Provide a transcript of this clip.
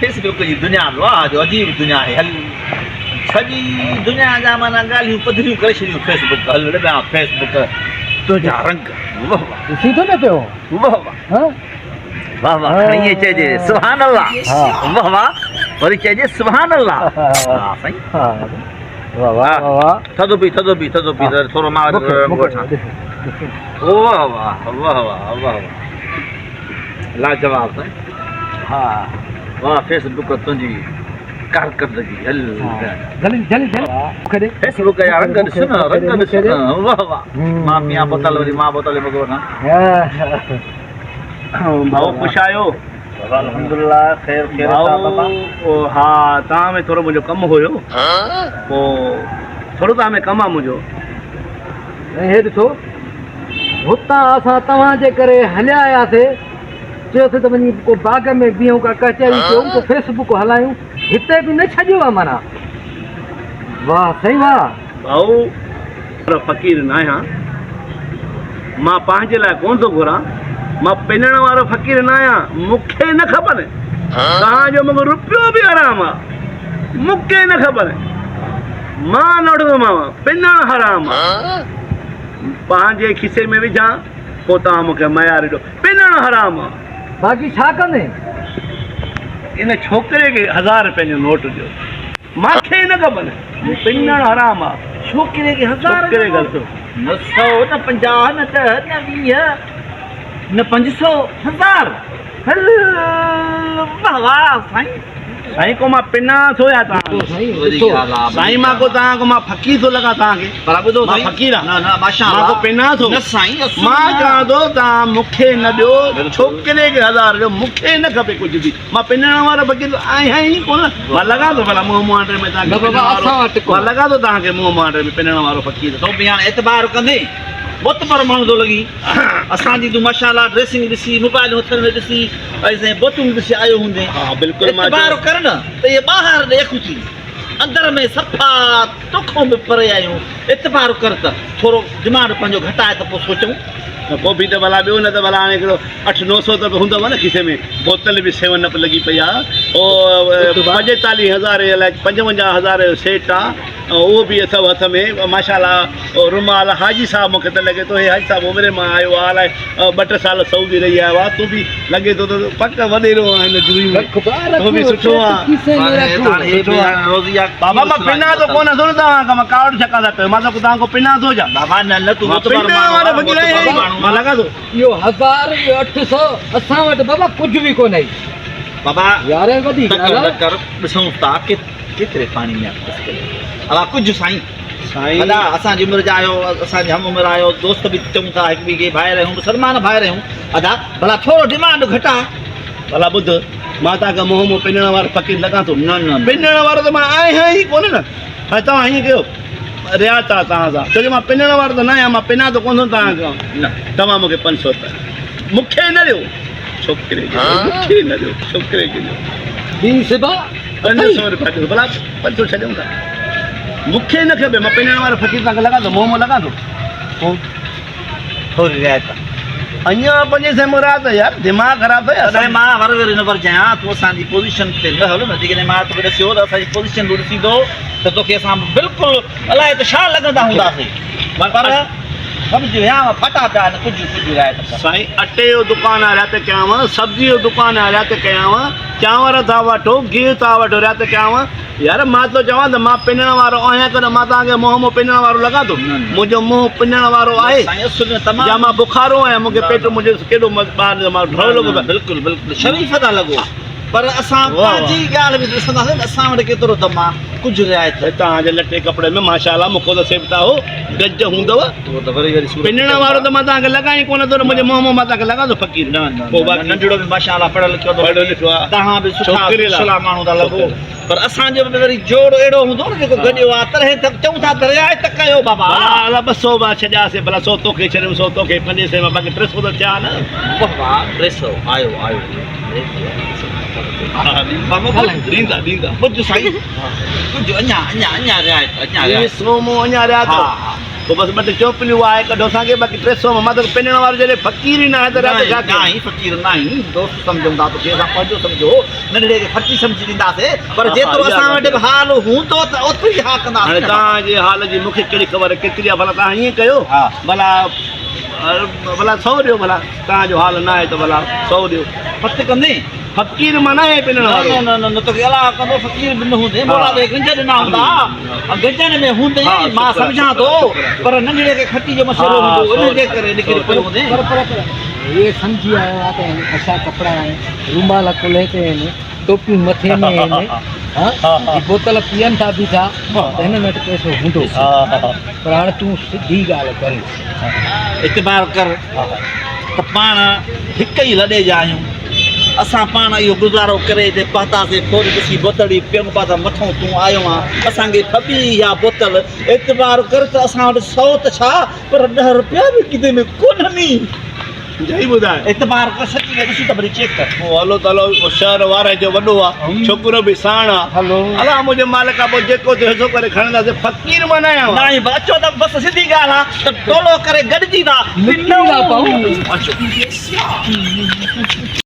Fee book جي دنيا به واهه جو عجيب دنيا آهي هل سڄي دنيا جا معنيٰ ڳالهيون پڌريون ڪري ڇڏيون فيس بڪ هل ڏبيان فيس بڪ تنهنجا رنگ واهه واهه. ڏسين ٿو نه پيو. واهه واهه. ها. واهه واهه کڻي ائين چئجي سبحان الله واهه واهه وري چئجي سبحان الله ها سائين واهه واهه واهه ٿڌو پي ٿڌو پي ٿڌو پي ٿورو مان وٺان واهه واهه واهه واهه واهه لاجواب سائين ها واهه فيس بڪ تنهنجي ڪارڪردگي هل جلدي جلدي جلدي فيس بڪ جا رنگ ڏس نه رنگ ڏس نه واهه واهه مان پيان بوتل وري مان بوتل مزو وٺان. ڀائو خوش آهيو؟ بابا الحمدلله خير خير سان بابا. ڀائو ها توهان ۾ ٿورو منهنجو ڪم هيو پو ٿورو توهان ۾ ڪم آ منهنجو. ۽ هي ڏسو هتان اسان توهان جي ڪري هليا آياسي چيوسي ته وڃي ڪو باغ ۾ بيهون ڪا ڪچهري ڪيون ڪو فيس بڪ هلايون هتي به نه ڇڏيو آ معنيٰ واه سائين واه. ڀائو پر فقير ناهيان، مان پنهنجي لاء ڪونه ٿو گهران، مان پنڻ وارو فقير ناهيان، مون کي نه کپن، توهان جو مون کي رپيو به حرام آ، مون کي نه کپن، مان نه وٺندومانو، پنڻ حرام آ، پنهنجي کيسي ۾ وجهان، پوء توهان مون کي ميار ڏيو، پنڻ حرام آ. باقي ڇا ڪندين؟ ان ڇوڪري کي هزار رپين جو نوٽ ڏيو. مان کي نه کپن. پنڻ حرام آ. ڇوڪري کي هزار ڇوڪري غلط. نه سو نه 50 نه 10 نه 20 نه 500 هزار هل واه واه سائين. سائين ڪو مان پنان ٿو يا توهان کي سائين مان ڪو توهان ڪو مان فقير ٿو لڳان توهان کي پر ٻڌو مان فقير آ نه نه ماشاء مان ڪو پنان ٿو نه سائين مان چوان ٿو توهان مون کي نه ڏيو ڇوڪري کي هزار ڏيو مون کي نه کپي ڪجهه به مان پنڻ وارو فقير ته آهيان ئي ڪونه. مان لڳان ٿو ڀلا منهن مهانڊي ۾ توهان کي پنڻ وارو. مان لڳان ٿو توهان کي منهن مهانڊي ۾ پنڻ وارو فقير. تون به هاڻ اعتبار ڪندين. معتبر ماڻهو ٿو لڳين. اسان جي تون ماشاء الله ڊريسنگ ڏسي، موبائل هٿن ۾ ڏسي ۽ سائين بوتون ڏسي آيو هوندين. اعتبار ڪر نه ته اهي ٻاهر ڏيک ٿي. اندر ۾ صفا توکان به پري آهيون. اعتبار ڪر ته ٿورو ڊمانڊ پنهنجو گهٽاء ته پوء سوچون. نه ڪوفي ته ڀلا ٻيو نه ته ڀلا هاڻي هڪڙو اٺ نو سو ته به هوندو نه کيسي ۾ بوتل به سيون اپ لڳي پئي آ او 45 هزار الائي 55 هزار جو سيٽ آ اهو به اٿو هٿ ۾ ماشاء الله او رومال حاجي صاحب مونکي ته لڳي ٿو هي حاجي صاحب عمري مان آيو آ الائي ٻه ٽي سال سعودي رهي آيو آ تون به لڳي ٿو ته پڪ وڏيرو آ هن جوئي ۾ تون به سٺو آ سٺو آ بابا مان پنا ٿو ڪونه ٿو نه توهان کان مان ڪاوڙ ڇڪان ٿا ڪيو مان ته توهان کان پنا ٿو ڇا بابا نه نه تون پنڻ وارو فقير آهين مان لڳان ٿو. اهو هزار اهو اٺ سو اسان وٽ بابا ڪجهه به ڪونهي. بابا يار وڏي تڪڙ ڳالهه نه ڪر ڏسون ٿا ڪيتري پاڻي ۾ کسڪي ادا ڪجهه سائين سائين ادا اسان جي عمر جا آهيو اسان جي هم عمر آهيو دوست به چئون ٿا هڪ ٻئي کي ڀائر آهيون مسلمان ڀائر آهيون ادا ڀلا ٿورو ڊمانڊ گهٽا. ڀلا ٻڌ مان توهان کي منهن مان پنڻ وارو فقير لڳان ٿو نه نه پنڻ وارو ته مان آهيان ئي ڪونه نه هاڻي توهان هيئن ڪيو رعايت آ توهان سان ڇو جو مان پنڻ وارو ته نه آهيان مان پنان ته ڪونه ٿو توهان کان نه توهان مون کي 500 رپيا مون کي نه ڏيو ڇوڪري کي ڏيو مون کي نه ڏيو ڇوڪري کي ڏيو. ٻي سبا 500 رپيا ڏيو ڀلا 500 ڇڏيون ٿا مون کي نه کپي مان پنڻ وارو فقير توهان کي لڳان ٿو منهن مان لڳان ٿو پوء ٿوري رعايت. اڃا پنجين سئين مان رعايت يار دماغ خراب اٿئي تڏهن مان ور ور نه ورجايان تون اسان جي پوزيشن تي نه هل نه جيڪڏهن مان توکي ڏسيو ته اسان جي پوزيشن تون ڏسيندو ته توکي اسان بلڪل الائي ته ڇا لڳندا هونداسين پر سمجهه ويا ڦاٽا پيا آهن ڪجهه ڪجهه رعايت ڪر. سائين اٽي جو دڪان آ رعايت ڪيانو سبزي جو دڪان آ رعايت ڪيانو چانور ٿا وٺو گيهه ٿا وٺو رعايت ڪيانو يار مان ٿو چوان ته مان پنڻ وارو آهيان ڪونه مان توهان کي منهن مان پنڻ وارو لڳان ٿو منهنجو منهن پنڻ وارو آهي يا مان بخارو آهيان مون کي پيٽ منهنجو ڪيڏو ٻاهر مان ڍؤ لڳو پيو بلڪل بلڪل شريف ٿا لڳو پر اسان پنهنجي ڳالهه به ڏسنداسين ته اسان وٽ ڪيترو دم آ ڪجهه رعايت توهان جي لٽي ڪپڙي ۾ ماشاء الله مون کان ته سيبتا هو گج هوندو پنڻ وارو ته مان توهان کي لڳان ئي ڪونه ٿو نه منهنجي منهن مان مان توهان کي لڳان ٿو فقير نه نه ننڍڙو به ماشاء الله پڙهيل لکيل پڙهيل لکيو آ توهان به سٺا سٺا ماڻهو ٿا لڳو پر اسان جو به وري جوڙ اهڙو هوندو نه جيڪو گڏيو آ تڏهن ته چئون ٿا ته رعايت ڪيو بابا. ڀلا الا 200 مان ڇڏياسين ڀلا سو توکي ڇڏيم سو توکي پنجين سئين مان باقي 300 ته ٿيا نه. واه واه 300 آيو آيو ڏيندا ڏيندا. ٻڌ سائين ڪجهه اڃا اڃا اڃا رعايت اڃا رعايت. 300 مون اڃا رعايت. ها ها. پوء بس ٻه ٽي چوپليون آهي ڪڍو اسان کي باقي 300 ۾ مان توکي پنڻ وارو جڏهن فقير ئي ناهي ته رات ڇا ڪيان. ناهين فقير ناهين دوست سمجهون ٿا توکي اسان پنهنجو سمجهو ننڍڙي کي خرچي سمجهي ڏينداسي پر جيترو اسان وٽ به حال هوندو ته اوتري ئي ها ڪنداسين هاڻي نه. توهان جي حال جي مون کي ڪهڙي خبر ڪيتري آهي ڀلا توهان ائين ڪيو ڀلا ڀلا سئو ڏيو ڀلا توهان جو حال ناهي ته ڀلا سئو ڏيو. پت ڪندين؟ فقير مان ناهي پنڻ وارو. نه نه نه نه توکي الله ڪندو فقير به نه هوندين مولا توکي گنج ڏنا هوندا گنجن ۾ هوندين مان سمجهان ٿو پر ننڍڙي کي کٽي جو مسئلو هوندو ان جي ڪري نڪري پيو هوندين. پر پر پر هي سمجهي آيو آ ته اڇا ڪپڙا آهن رومال ڪلهي تي آهن ٽوپيون مٿي ۾ آهن ها هي بوتل پيئن ٿا بيٺا ته هنن وٽ پئسو هوندو پر هاڻي تون سڌي ڳالهه ڪر. اعتبار ڪر ته پاڻ هڪ ئي لڏي جا آهيون. اسان پاڻ اهو گذارو ڪري هتي پهتاسين. ٿوري ڏسي بوتلڙي پيئون پيا ته مٿئون تون آيو آن. اسان کي ڦٻي اها بوتل. اعتبار ڪر ته اسان وٽ سئو ته ڇا پر ڏهه رپيا به کيسي ۾ ڪونهن ئي. جئي ٻڌاء. اعتبار ڪر سچي ۾ ڏسي ته ڀلي چيڪ ڪر. پوء هلو ته هلو اهو شهر وارهه جو وڏو آ ڇوڪرو به ساڻ آ. الله منهنجو مالڪ آ پوء جيڪو ٿيو حصو ڪري کڻنداسين فقير مان نه آهيان. ناهي بس اچو ته بس سڌي ڳالهه آ ته ٽولو ڪري گڏجي ٿا نڪري ٿا پئون. اچو.